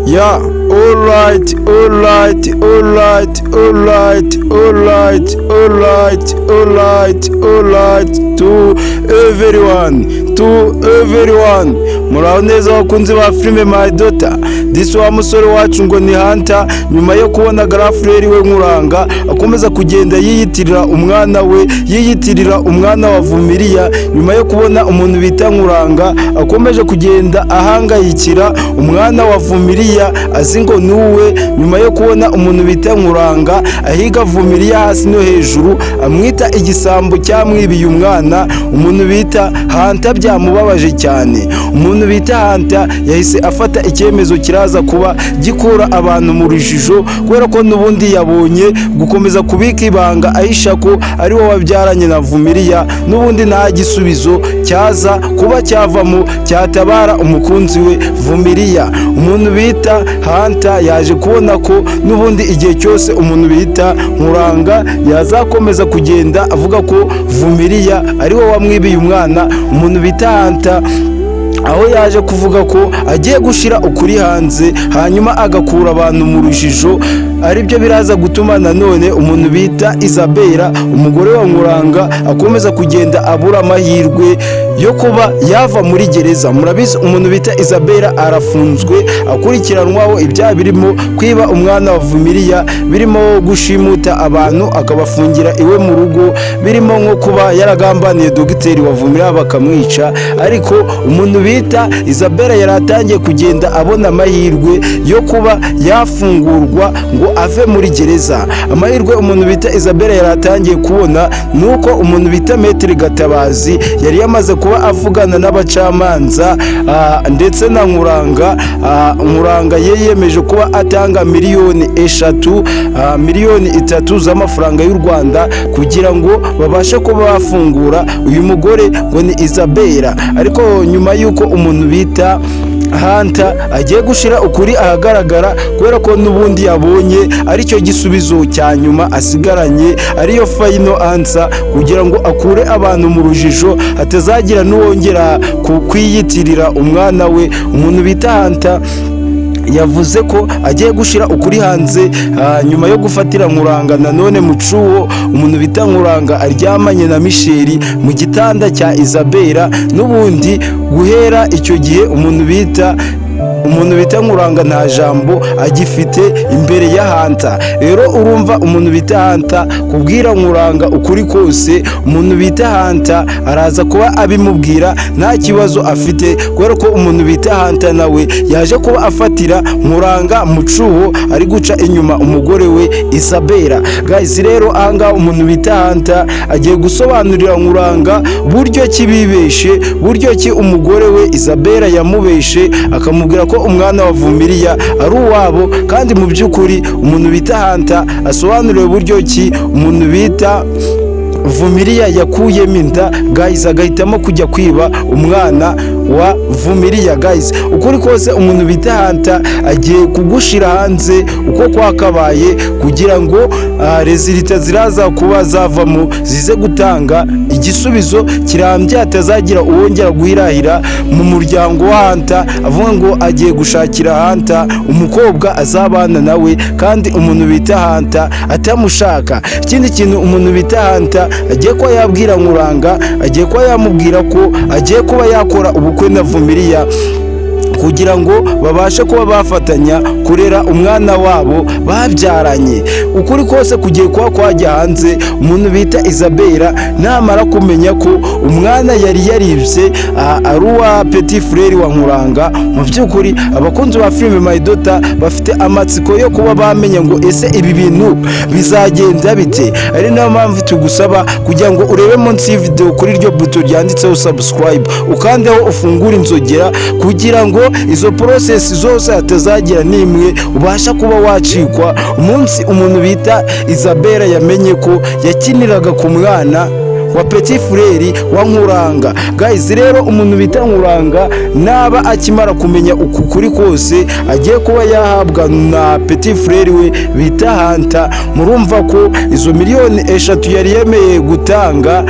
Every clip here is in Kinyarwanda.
Yeah, alright, alright, alright, alright, alright, alright, alright, alright to everyone, to everyone. Muraho neza abakunzi ba filime My Daughter. Disi wa musore wacu ngo ni Hunter, nyuma yo kubona grand frère we Nkuranga akomeza kugenda yiyitirira umwana we, yiyitirira umwana wa Vumiriya, nyuma yo kubona umuntu bita Nkuranga akomeje kugenda ahangayikira umwana wa Vumiriya azi ngo ni uwe, nyuma yo kubona umuntu bita Nkuranga ahiga Vumiriya hasi no hejuru, amwita igisambo cyamwibiye umwana, umuntu bita Hunter byamubabaje cyane. Umuntu bita Hunter yahise afata icyemezo kiraza kuba gikura abantu mu rujijo, kubera ko n'ubundi yabonye gukomeza kubika ibanga ahisha ko ari we wabyaranye na Vumiriya, n'ubundi nta gisubizo cyaza kuba cyavamo cyatabara umukunzi we Vumiriya. Umuntu bita Hunter yaje kubona ko n'ubundi igihe cyose umuntu bita Nkuranga yazakomeza kugenda avuga ko Vumiriya ari we wamwibiye umwana, umuntu bita Hunter aho yaje kuvuga ko agiye gushyira ukuri hanze, hanyuma agakura abantu mu rujijo, aribyo biraza gutuma nanone umuntu bita Isabella, umugore wa Nkuranga, akomeza kugenda abura amahirwe yo kuba yava muri gereza. Murabizi, umuntu bita Isabella arafunzwe, akurikiranwaho ibyaha birimo kwiba umwana wa Vumiriya, birimo gushimuta abantu akabafungira iwe mu rugo, birimo nko kuba yaragambaniye dogiteri wa Vumiriya bakamwica. Ariko umuntu bita Isabella yari atangiye kugenda abona amahirwe yo kuba yafungurwa ngo ave muri gereza. Amahirwe umuntu bita Isabella yari atangiye kubona ni uko umuntu bita Maître Gatabazi yari yamaze kuba avugana n'abacamanza ndetse na Nkuranga. Nkuranga yemeje kuba atanga miliyoni 3, miliyoni 3 z'amafaranga y'u Rwanda kugira ngo babashe kuba bafungura uyu mugore ngo ni Isabella. Ariko nyuma y'uko umuntu bita Hunter agiye gushyira ukuri ahagaragara, kubera ko n'ubundi yabonye aricyo gisubizo cya nyuma asigaranye, ariyo final answer, kugira ngo akure abantu mu rujijo, hatazagira n'uwongera kwiyitirira umwana we, umuntu bita Hunter yavuze ko agiye gushyira ukuri hanze nyuma yo gufatira Nkuranga nanone mu cuwo, umuntu bita Nkuranga aryamanye na Michel mu gitanda cya Isabella. N'ubundi guhera icyo gihe umuntu bita Nkuranga nta jambo agifite imbere ya Hunter. Rero urumva, umuntu bita Hunter kubwira Nkuranga ukuri kose, umuntu bita Hunter araza kuba abimubwira nta kibazo afite, kubera ko umuntu bita Hunter nawe yaje kuba afatira Nkuranga mu cuho ari guca inyuma umugore we Isabella. Guys, rero ahangaha umuntu bita Hunter agiye gusobanurira Nkuranga buryo ki bibeshe, buryo ki umugore we Isabella yamubeshe akamubwira ko umwana wa Vumiriya ari uwabo, kandi mu by'ukuri umuntu bita Hunter asobanuriwe buryo ki umuntu bita Vumiriya yakuyemo inda, guys, agahitamo kujya kwiba umwana wa Vumiriya. Guys, ukuri kose umuntu bita Hunter agiye kugushira hanze uko kwakabaye, kugira ngo résultat ziraza kuba zavamo zize gutanga igisubizo kirambye, hatazagira uwongera guhirahira mu muryango wa Hunter avuga ngo agiye gushakira Hunter umukobwa azabana nawe, kandi umuntu bita Hunter atamushaka. Ikindi kintu umuntu bita Hunter agiye kuba yabwira Nkuranga, agiye kuba yamubwira ko agiye kuba yakora ubukwe na Vumiriya kugira ngo babashe kuba bafatanya kurera umwana wabo babyaranye. Ukuri kose kugiye kuba kwajya hanze umuntu bita Isabella namara kumenya ko umwana yari yaribye ari uwa petit frère wa Nkuranga. Mu by'ukuri abakunzi ba filime My Daughter bafite amatsiko yo kuba bamenya ngo ese ibi bintu bizagenda bite? Ari nayo mpamvu tugusaba kugira ngo urebe munsi y'ivideo kuri iryo buto ryanditseho subscribe, ukandeho, ufungure inzogera, kugira ngo izo process zose hatazagira n'imwe ubasha kuba wacikwa. Umunsi umuntu bita Isabella yamenye ko yakiniraga ku mwana wa petit frère wa Nkuranga. Guys, rero umuntu bita Nkuranga naba akimara kumenya uku kuri kose agiye kuba yahabwa na petit frère we bita Hunter, murumva ko izo miliyoni 3 yari yemeye gutanga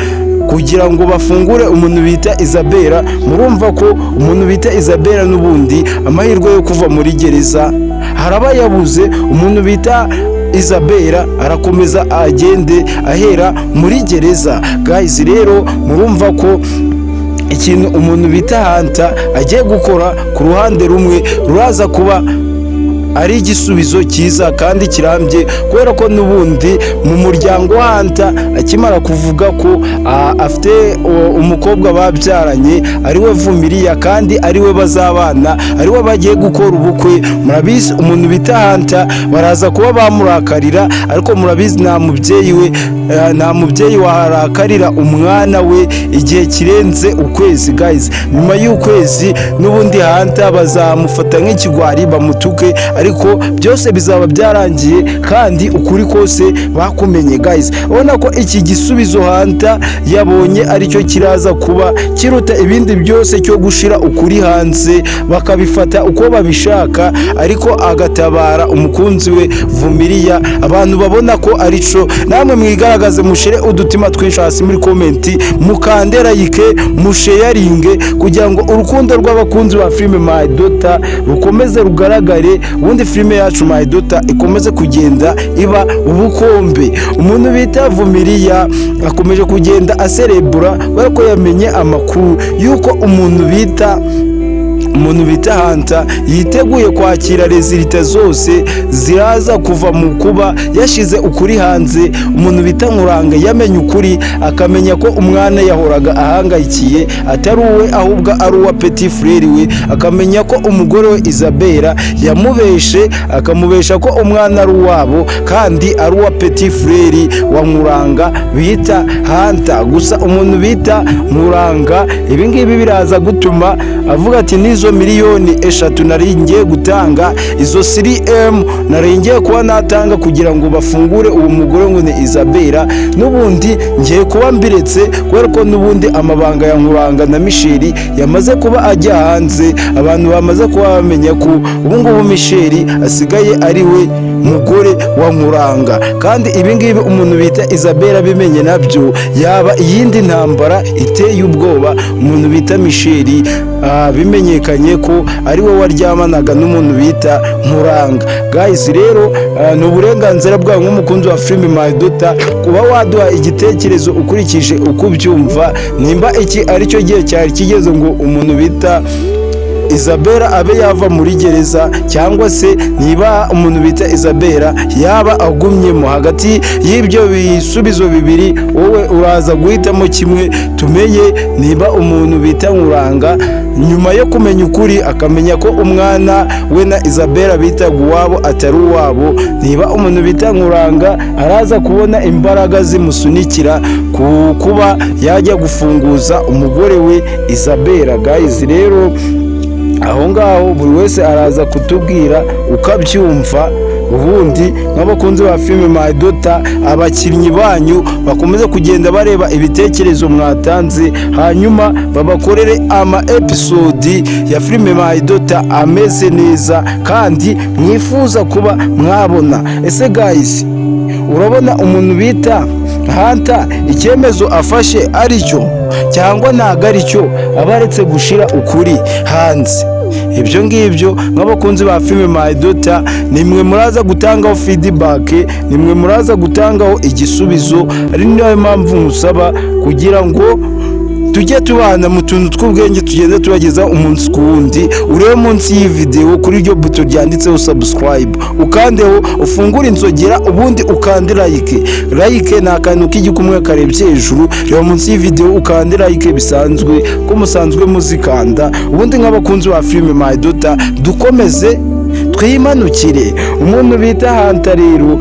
kugira ngo babashe kuba bafungura Isabella, Kugira ngo bafungure umuntu bita Isabella. Murumva ko umuntu bita Isabella n'ubundi amahirwe yo kuva muri gereza haraba yabuze. Umuntu bita Isabella arakomeza agende ahera muri gereza. Guys, rero murumva ko ikintu umuntu bita Hunter agiye gukora ku ruhande rumwe ruraza kuba ari igisubizo cyiza kandi kirambye, kubera ko n'ubundi mu muryango wa Hunter, akimara kuvuga ko afite umukobwa babyaranye ariwe Vumiriya, kandi ariwe bazabana, ariwe bagiye gukora ubukwe, murabizi umuntu bita Hunter baraza kuba bamurakarira. Ariko murabizi nta mubyeyi we, nta mubyeyi warakarira umwana we igihe kirenze ukwezi. Guys, nyuma y'ukwezi n'ubundi Hunter bazamufata nk'ikigwari, bamutuke, ariko byose bizaba byarangiye kandi ukuri kose bakumenye. Guys, ubona ko iki gisubizo Hunter yabonye aricyo kiraza kuba kiruta ibindi byose, cyo gushira ukuri hanze, bakabifata uko babishaka, ariko agatabara umukunzi we Vumiriya. Abantu babona ko arico, namwe mwigaragaze, mushire udutima twinshi hasi muri comment, mukande like, musharinge, kugira ngo urukundo rw'abakunzi ba filime My Daughter rukomeze rugaragare, ubundi filime yacu My Daughter ikomeze kugenda iba ubukombe. Umuntu bita Vumiriya akomeje kugenda aserebura, kubera ko yamenye amakuru y'uko umuntu bita Hunter yiteguye kwakira résultats zose ziraza kuva mu kuba yashize ukuri hanze. Umuntu bita Nkuranga yamenye ukuri, akamenya ko umwana yahoraga ahangayikiye atari uwe, ahubwo ari uwa petit frère we, akamenya ko umugore we Isabella yamubeshe, akamubesha ko umwana ari uwabo kandi ari uwa petit frère wa Nkuranga bita Hunter. Gusa umuntu bita Nkuranga, ibi ngibi biraza gutuma avuga ati: "N'izo miliyoni 3 nari ngiye gutanga, izo 3M nari ngiye kuba natanga kugira ngo bafungure uwo mugore ngo ni Isabella, n'ubundi ngiye kuba mbiretse, kubera ko n'ubundi amabanga ya Nkuranga na Michel yamaze kuba ajya hanze. Abantu bamaze kuba bamenya ko ubu ngubu Michel asigaye ari we mugore wa Nkuranga." Kandi ibi ngibi umuntu bita Isabella abimenye, nabyo yaba iyindi ntambara iteye ubwoba. Umuntu bita Michel bimenyekanye ko ari we waryamanaga n'umuntu bita Nkuranga. Guys, rero ni uburenganzira bwawe nk'umukunzi wa filime My Daughter kuba waduha igitekerezo ukurikije uko ubyumva, nimba iki aricyo gihe cyari kigeze ngo umuntu bita Isabella abe yava muri gereza, cyangwa se niba umuntu bita Isabella yaba agumyemo. Hagati y'ibyo bisubizo bibiri, wowe uraza guhitamo kimwe, tumenye niba umuntu bita Nkuranga, nyuma yo kumenya ukuri, akamenya ko umwana we na Isabella bitaga uwabo atari uwabo, niba umuntu bita Nkuranga araza kubona imbaraga zimusunikira ku kuba yajya gufunguza umugore we Isabella. Guys, rero aho ngaho buri wese araza kutubwira uko abyumva. Ubundi nk'abakunzi ba filime My Daughter, abakinnyi banyu bakomeze kugenda bareba ibitekerezo mwatanze, hanyuma babakorere ama episode ya filime My Daughter ameze neza kandi mwifuza kuba mwabona. Ese guys, urabona umuntu bita Hunter icyemezo afashe aricyo, cyangwa ntabwo aricyo, aba aretse gushira ukuri hanze? Ibyo ngibyo nk'abakunzi ba filime My Daughter, nimwe muraza gutangaho feedback, nimwe muraza gutangaho igisubizo. Ari nayo mpamvu nkusaba kugira ngo tujye tubana mu tuntu tw'ubwenge tugenda tubagezaho umunsi ku wundi. Urebe munsi y'iyi videwo kuri iryo buto ryanditseho subscribe, ukandeho, ufungure inzogera, ubundi ukande like. Like ni akantu k'igikumwe karebye hejuru. Reba munsi y'iyi videwo, ukande like bisanzwe ko musanzwe muzikanda. Ubundi nk'abakunzi ba filime My Daughter dukomeze twimanukire. Umuntu bita Hunter rero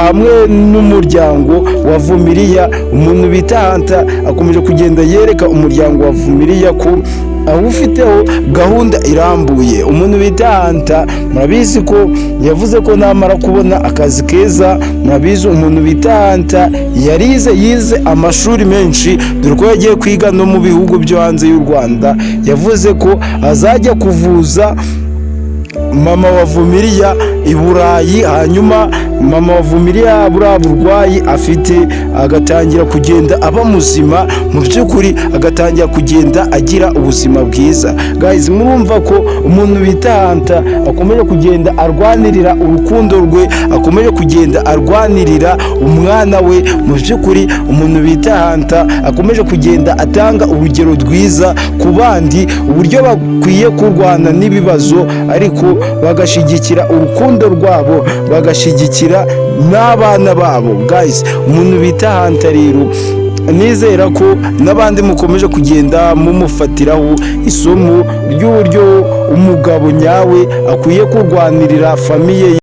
hamwe n'umuryango wa Vumiriya, umuntu bita Hunter akomeje kugenda yereka umuryango wa Vumiriya ko awufiteho gahunda irambuye. Umuntu bita Hunter, murabizi ko yavuze ko namara kubona akazi keza. Murabizi umuntu bita Hunter yarize, yize amashuri menshi, dore ko yagiye kwiga no mu bihugu byo hanze y'u Rwanda. Yavuze ko azajya kuvuza mama wa Vumiriya i Burayi. Hanyuma mama wa Vumiriya, buriya burwayi afite, agatangira kugenda aba muzima mu by'ukuri, agatangira kugenda agira ubuzima bwiza. Guys, murumva ko umuntu bita Hanta akomeje kugenda arwanirira urukundo rwe, akomeje kugenda arwanirira umwana we. Mu by'ukuri umuntu bita Hanta akomeje kugenda atanga urugero rwiza ku bandi, uburyo bakwiye kurwana n'ibibazo ariko bagashyigikira urukundo rwabo, bagashyigikira n'abana babo. Guys, umuntu bita Hanta rero, nizera ko n'abandi mukomeje kugenda mumufatiraho isomo ry'uburyo umugabo nyawe akwiye kurwanirira famille ye.